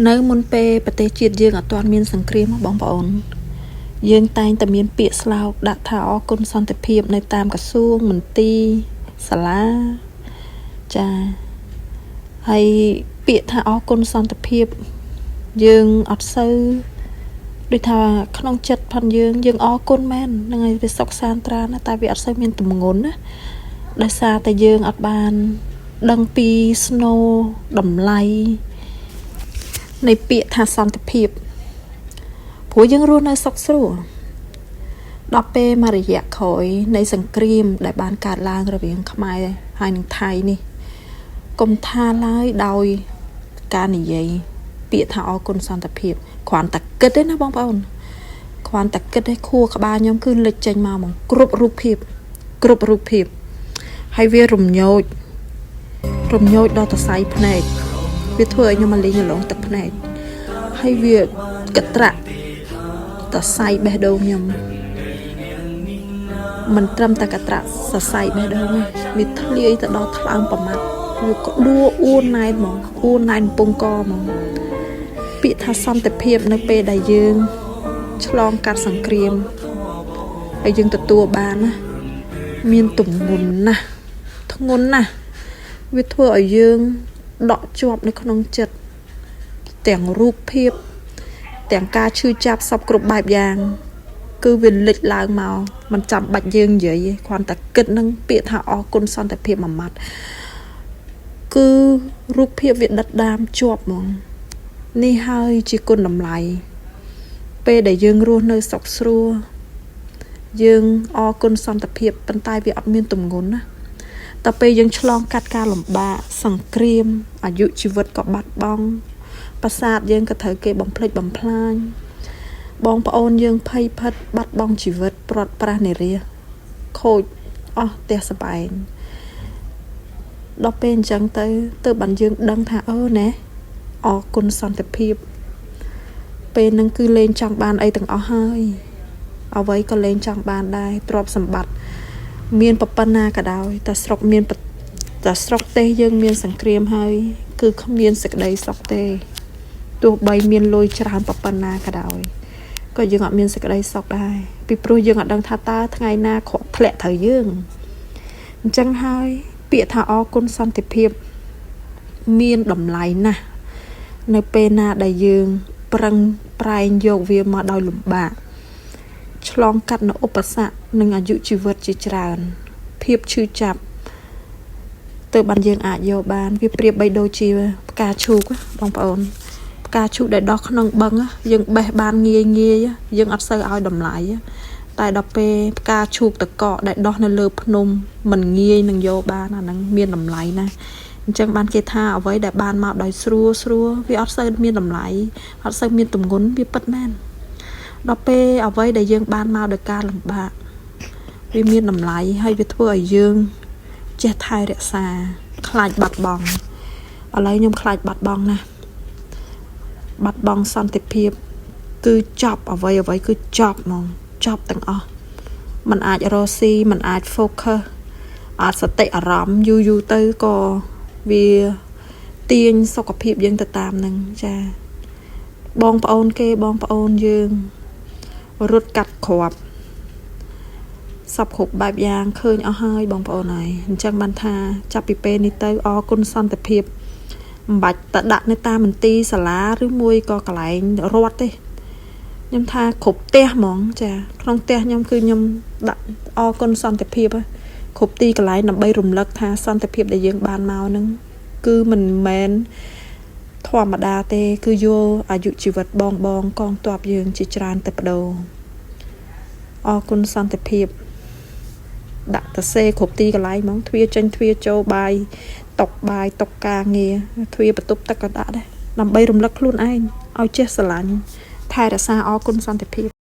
នៅមុនពេលប្រទេសជាតិយើងអត់ទាន់មានសង្គ្រាមបងប្អូនយើងតែងតែមានពាក្យស្លោកដាក់ថាអរគុណសន្តិភាពនៅតាមក្រសួងមន្ទីរសាលាចាហើយពាក្យថាអរគុណសន្តិភាពយើងអត់សូវដូចថាក្នុងចិត្តផាន់យើងយើងអរគុណមែនហ្នឹងហើយវាសុខសាន្តត្រាណាតែវាអត់សូវមានទម្ងន់ណាដោយសារតែយើងអត់បានដឹងពីស្នូតម្លៃនៃពាក្យថាសន្តិភាពព្រោះយើងរស់នៅសុខស្រួលដល់ពេលមួយរយៈក្រោយនៃសង្គ្រាមដែលបានកើតឡើងរវាងខ្មែរហើយនិងថៃនេះកុំថាឡើយដោយការនិយាយពាក្យថាអរគុណសន្តិភាពគ្រាន់តែគិតទេណាបងប្អូនគ្រាន់តែគិតទេខួរក្បាលខ្ញុំគឺលេចចេញមកហ្មងគ្រប់រូបភាពគ្រប់រូបភាពហើយវារំញោចរំញោចដល់សរសៃភ្នែកវាធ្វើឲ្យខ្ញុំមកលេងរលោងទឹកភ្នែកហើយវាកត្រាក់សរសៃបេះដូងខ្ញុំមិនត្រឹមតែកត្រាក់សរសៃបេះដូងទេវាធ្លាយទៅដល់ថ្លើមប្រមាត់វាក្ដួអួនណែនហ្មងអួនណែនពងកហ្មងពាក្យថាសន្តិភាពនៅពេលដែលយើងឆ្លងកាត់សង្គ្រាមហើយយើងទទួលបានណាមានទម្ងន់ណាស់ធ្ងន់ណាស់វាធ្វើឲ្យយើងដក់ជាប់នៅក្នុងចិត្តទាំងរូបភាពទាំងការឈឺចាប់សពគ្រប់បែបយ៉ាង គឺវាលេចឡើងមកមិនចាំបាច់យើងនិយាយទេគ្រាន់តែគិតនឹងពាក្យថាអរគុណសន្តិភាពមួយម៉ាត់គឺរូបភាពវាដិតដាមជាប់ហ្មងនេះហើយជាគុណតម្លៃពេលដែលយើងរស់នៅសុខស្រួលយើងអរគុណសន្តិភាពប៉ុន្តែវាអត់មានទម្ងន់ណាតែពេលយើងឆ្លងកាត់ការលំបាកសង្គ្រាមអាយុជីវិតក៏បាត់បង់ប្រាសាទយើងក៏ត្រូវគេបំផ្លិចបំផ្លាញបងប្អូនយើងភ័យភិតបាត់បង់ជីវិតព្រាត់ប្រាសនិរាសខូចអស់ផ្ទះសម្បែងដល់ពេលអញ្ចឹងទៅទើបបានយើងដឹងថាអូណែអរគុណសន្តិភាពពេលហ្នឹងគឺលែងចង់បានអីទាំងអស់ហើយអ្វីក៏លែងចង់បានដែរទ្រព្យសម្បត្តិមានប៉ុណ្ណាក៏ដោយតែស្រុកមានតែស្រុកទេសយើងមានសង្គ្រាមហើយគឺគ្មានសេចក្តីសុខទេទោះបីមានលុយច្រើនប៉ុណ្ណាក៏ដោយក៏យើងអត់មានសេចក្តីសុខដែរពីព្រោះយើងអត់ដឹងថាតើថ្ងៃណាគ្រាប់ធ្លាក់ត្រូវយើងអញ្ចឹងហើយពាក្យថាអរគុណសន្តិភាពមានតម្លៃណាស់នៅពេលណាដែលយើងប្រឹងប្រែងយកវាមកដោយលំបាកឆ្លងកាត់នៅឧបសគ្គនិងអាយុជីវិតជាច្រើនភាពឈឺចាប់ទើបបានយើងអាចយកបានវាប្រៀបបីដូចជាផ្កាឈូកបងប្អូនផ្កាឈូកដែលដោះក្នុងបឹងយើងបេះបានងាយងាយយើងអត់សូវឲ្យតម្លៃតែដល់ពេលផ្កាឈូកតកកដែលដោះនៅលើភ្នំមិនងាយនឹងយកបានអាហ្នឹងមានតម្លៃណាស់អញ្ចឹងបានគេថាអ្វីដែលបានមកដោយស្រួលស្រួលវាអត់សូវមានតម្លៃអត់សូវមានទម្ងន់វាពិតមែនដល់ពេលអ្វីដែលយើងបានមកដោយការលំបាកវាមានតម្លៃហើយវាធ្វើឲ្យយើងចេះថែរក្សាខ្លាចបាត់បង់ឥឡូវខ្ញុំខ្លាចបាត់បង់ណាស់បាត់បង់សន្តិភាពគឺចប់អ្វីអ្វីគឺចប់ហ្មងចប់ទាំងអស់มันអាចរកស៊ីมันអាច focus អត់សតិអារម្មណ៍យូរយូរទៅក៏វាទាញសុខភាពយើងទៅតាមនឹងចាបងប្អូនគេបងប្អូនយើងរត់កាត់គ្រាប់សពគ្រប់បែបយ៉ាងឃើញអស់ហើយបងប្អូនហើយអញ្ចឹងបានថាចាប់ពីពេលនេះទៅអរគុណសន្តិភាពមិនបាច់តដាក់នៅតាមមន្ទីរសាលាឬមួយក៏កន្លែងរដ្ឋទេខ្ញុំថាគ្រប់ផ្ទះហ្មងចាក្នុងផ្ទះខ្ញុំគឺខ្ញុំដាក់អរគុណសន្តិភាពគ្រប់ទីកន្លែងដើម្បីរំលឹកថាសន្តិភាពដែលយើងបានមកហ្នឹងគឺមិនមែនធម្មតាទេគឺយកអាយុជីវិតបងបងកងទ័ពយើងជាច្រើនទៅបដូរអរគុណសន្តិភាពដាក់តសេគ្រប់ទីកន្លែងហ្មងទ្វាចេញទ្វាចូលបាយតុកបាយតុកការងារទ្វាបន្ទប់ទឹកក៏ដាក់ដែរដើម្បីរំលឹកខ្លួនឯងឲ្យចេះស្រឡាញ់ថែរក្សាអរគុណសន្តិភាព។